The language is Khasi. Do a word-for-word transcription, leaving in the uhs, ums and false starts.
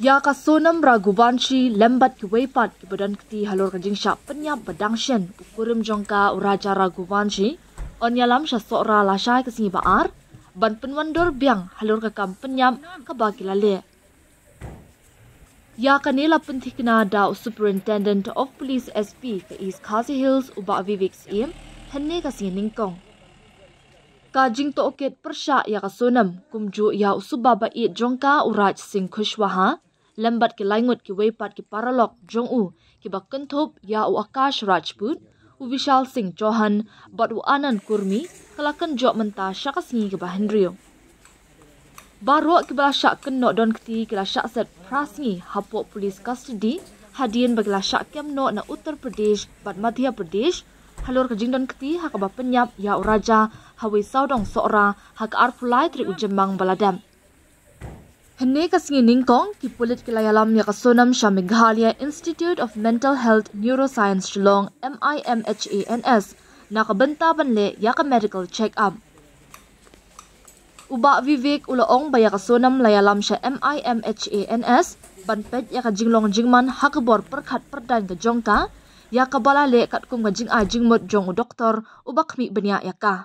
Ïa ka Sonam Raghuvanshi lem bad kiwei pat kiba don kti halor ka jingshah pynïap ba dang shen, u kurim jong ka, u Raja Raghuvanshi, un ïalam sha Sohra lashai ka sngi ba ar ban pynwandur biang halor ka kam pynïap kaba ki la leh. Ïa kane la pynthikna da u Superintendent of Police, S P, ka East Khasi Hills, u Bah Vivek Syiem, hynne ka sngi nyngkong. Ka jingtohkit pyrshah ïa ka Sonam, kumjuh ïa u suba ba ïeit jong ka, u Raj Singh Kushwaha, lem bad ki laingut kiwei pat ki paralok jong u, kiba kynthup ïa u Akash Rajput, u Vishal Singh Chauhan bad u Anand Kurmi, ka la kynjoh mynta sha ka sngi kaba hynriew. Baroh kiba la shah kynnoh don kti ki la shah set phra sngi hapoh police custody, hadien ba ki la shah kem noh na Uttar Pradesh bad Madhya Pradesh halor ka jingdon kti ha kaba pynïap ïa u Raja hawei sawdong Sohra ha ka arphew lai tarik u Jymmang ba la dep. Hynne ka sngi nyngkong, ki pulit ki la ïalam ïa ka Sonam sha Meghalaya Institute of Mental Health Neuroscience Shillong, M I M H A N S, na ka bynta ban leh ïa ka medical check-up. U Bah Vivek u la ong ba ïa ka Sonam la ïalam sha M I M H A N S ban peit ïa ka jinglong jingman ha ka bor pyrkhat pyrdaiñ ka jong ka, ïa kaba la leh katkum ka jingai jingmut jong u doktor uba khmih bniah ïa ka.